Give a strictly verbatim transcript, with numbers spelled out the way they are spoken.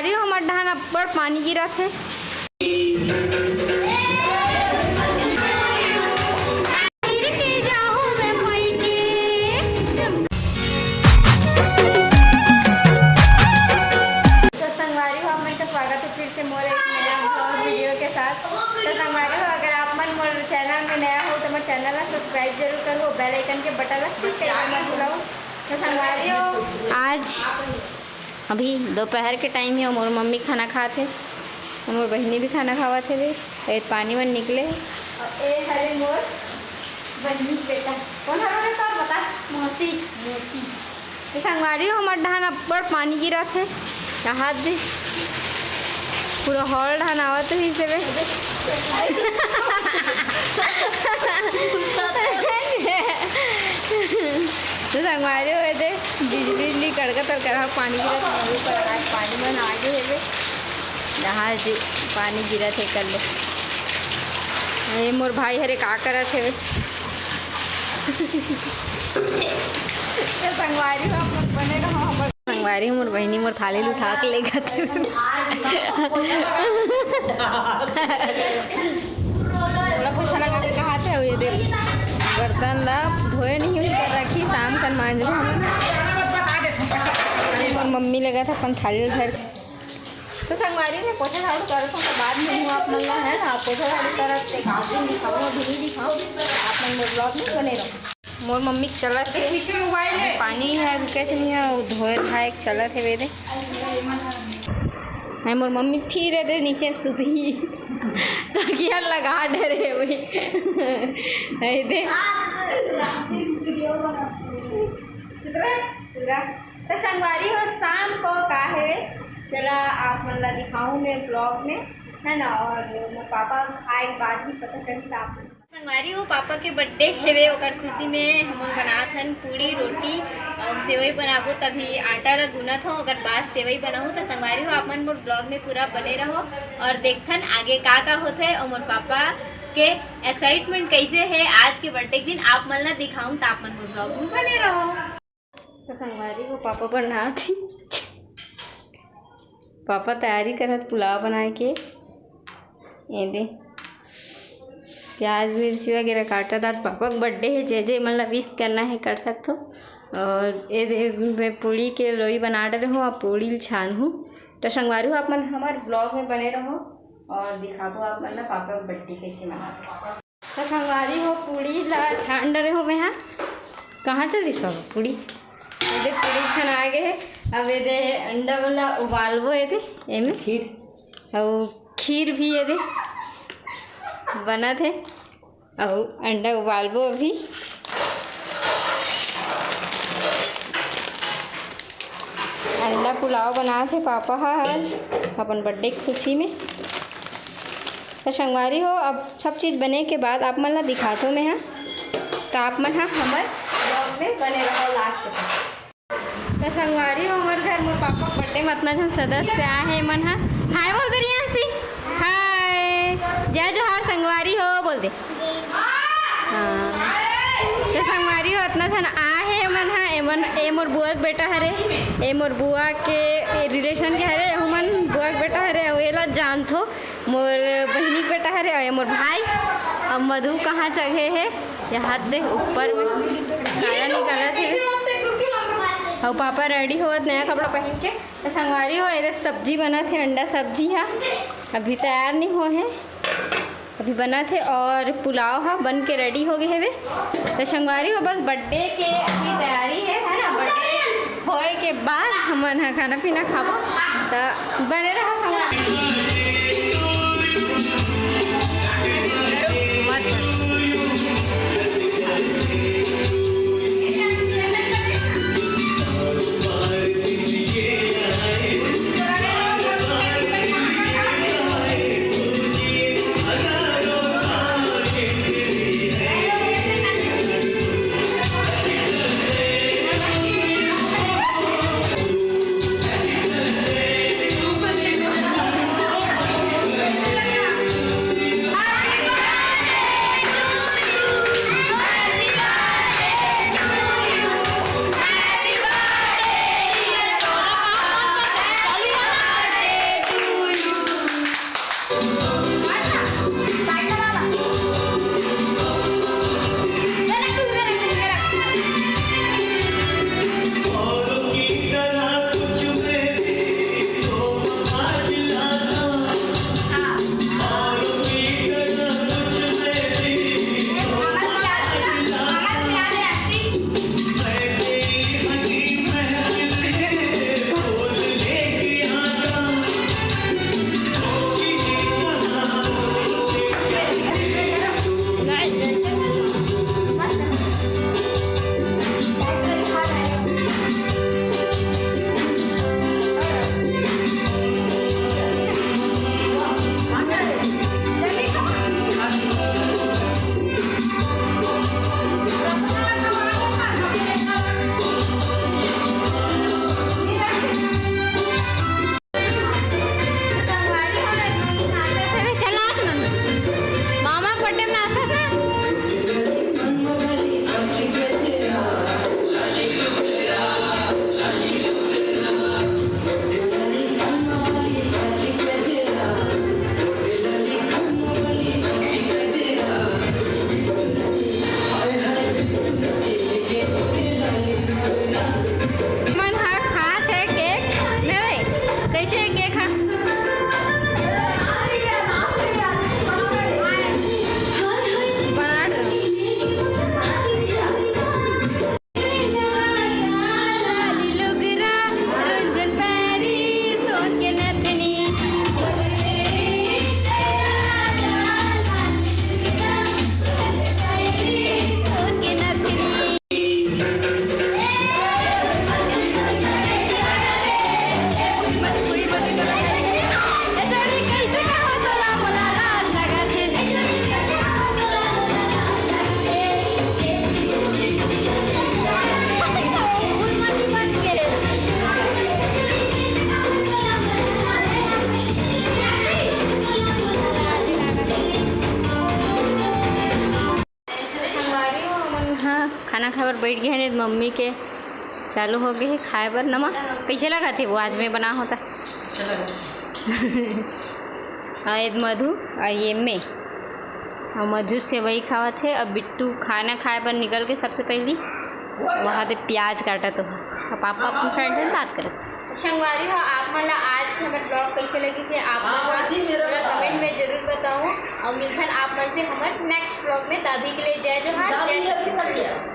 अरे, हमर डहान अब्बड़ पानी गिरत हे। तो संगवारी हो, आप मन का स्वागत है फिर से मोर एक नया vlog video के साथ। तो संगवारी हो, अगर आप मन मोर channel में नया हो तो मोर channel ला subscribe जरूर करो, bell icon के button ला click करना मत भूलो। तो संगवारी हो, आज अभी दोपहर के time हे, मोर मम्मी खाना खात हे, मोर बहिनी भी खाना खावत हे। ए पानी मन निकले हे। अउ ए हरे मोर बहिनी के बेटा, कौन हरे रे तोर बता? मौसी। मौसी। ए संगवारी हो, हमर डहान अब्बड़ पानी गिरत हे। हाथ दे, पूरा hall डहान आवत हे इसे बे। तो संगवारी हो, ए दे बिजली बिजली कड़का तड़का पानी गिरत हे, मोर ऊपर आज पानी मन आगे हे बे। जहाँ जी पानी गिरत हे कर ले। ए मोर भाई हरे का करत हे बे? तो संगवारी हो, आप लोग बने रहो हमर संगवारी हो, मोर बहिनी मोर थाली ल उठा के लेगत हे। थोड़ा पोछा लगा के कहा थे, ये दे बर्तन ला धोए नहीं हुई कर रखी, शाम कन मांजबो हमन। मोर मम्मी लेगत हे अपन थाली ल धर। तो संगवारी में पोछा झाड़ू करत हूँ, तो बाद में हूँ आप मन ला, है ना, पोछा झाड़ू करत ते काजू दिखाऊँ, अभी नहीं दिखाऊँ, आप मन मोर vlog में बने रहो। मोर मम्मी चलत हे, पानी है, रुके च नहीं है, वो धोए धाए के चलत हे बेदे। नहीं, मोर मम्मी फिर ए दे नीचे में सुतही, तकिया लगा डरे हे वही। ए दे। तो संगवारी हो, शाम को का हे, चला आप मन ला दिखाऊं मैं vlog में, है ना। और मोर पापा आए के बाद भी पता चली तो आप संगवारी हो, पापा के birthday हेवे, ओकर खुशी में हमन बनात हन पूड़ी रोटी और सेवई बनाबो। तभी आटा ला गूंथत हो, ओकर बाद सेवई बनाहू। तो संगवारी हो, आप मन मोर vlog में पूरा बने रहो और देखथन आगे का का होथे और मोर पापा के excitement कैसे है आज के birthday के दिन, आप मन ला दिखाऊं, तो आप मन मोर vlog में बने रहो। तो संगवारी हो, पापा बनात हे, पापा तैयारी करत पुलाव बनाए के। ये दे प्याज मिर्ची वगैरह काटत। आज पापा के birthday हे, जे जे मन ला wish करना है कर सकथो। और ये दे मैं पूड़ी के लोई बना डरे हूँ, अब पूड़ी ल छानहूँ। तो संगवारी हो, आप मन हमर vlog में बने रहो और दिखाबो आप मन ला पापा के birthday कैसे मनाते। तो संगवारी हो, पूड़ी ला छान डरे हो मैं हा। कहाँ चल दिस बाबा पूड़ी? ये दे पूड़ी छना गे हे। अब ये दे अंडा वाला उबालबो ये दे, एमे खीर। अउ खीर भी ये दे बनत हे। अउ अंडा उबालबो अभी। अंडा पुलाव बनात हे पापा हा आज अपन birthday के खुशी में। तो संगवारी हो, अब सब चीज बने के बाद आप मन ला दिखाथो मैं हा, तो आप मन हा हमर vlog में बने रहो last तक। तो संगवारी हो, हमर घर मोर पापा के birthday में अतना झन सदस्य आए हे मन हा। Hi बोल दे रियांशी, hi। जय जोहार संगवारी हो बोल दे। हाँ। तो संगवारी हो, अतना झन आए हे मन हा। एमन, ए मोर बुआ के बेटा हरे, ए मोर बुआ के relation के हरे, एहू मन बुआ के बेटा हरे, अउ एला जानथो, मोर बहिनी के बेटा हरे, अउ ए मोर भाई, अउ मधु कहाँ चघे हे, ये हाथ दे ऊपर में काला निकालत हे। अउ पापा ready होवत नया कपड़ा पहन के। तो संगवारी हो, एदे सब्जी बनत हे, अंडा सब्जी हा अभी तैयार नहीं हो हे। अभी बनत हे और पुलाव ह बन के ready हो गे हवे। तो संगवारी हो, बस birthday के अभी तैयारी हे, है ना? Birthday होए के बाद हमन ह खाना पीना खाबो। तो बने रहो संगवारी। कैसे है केक? हाँ, बना रहे हो। हाँ, खाना खाए बर बैठ गए हैं। मम्मी के चालू हो गए है खाए बर। नमा, कैसे लगा थे वो आज मैं बना होता? अच्छा लगा। और ये मधु और ये मैं। और मधु सेवई खावत हे। अब बिट्टू खाना खाए बर निकल के सबसे पहली वहाँ पे प्याज काटत हो। अब पापा अपन फ्रेंड से बात करत। संगवारी हो, आप मन ला आज के हमर ब्लॉग कैसे लगिस हे, आप मन हाँ, ला वैसे ही मेरा थोड़ा बता। कमेंट में जरूर बताओ। और मिलथन आप मन से हमर नेक्स्ट ब्लॉग में। तभी के लिए जय जोहार, जय छत्तीसगढ़।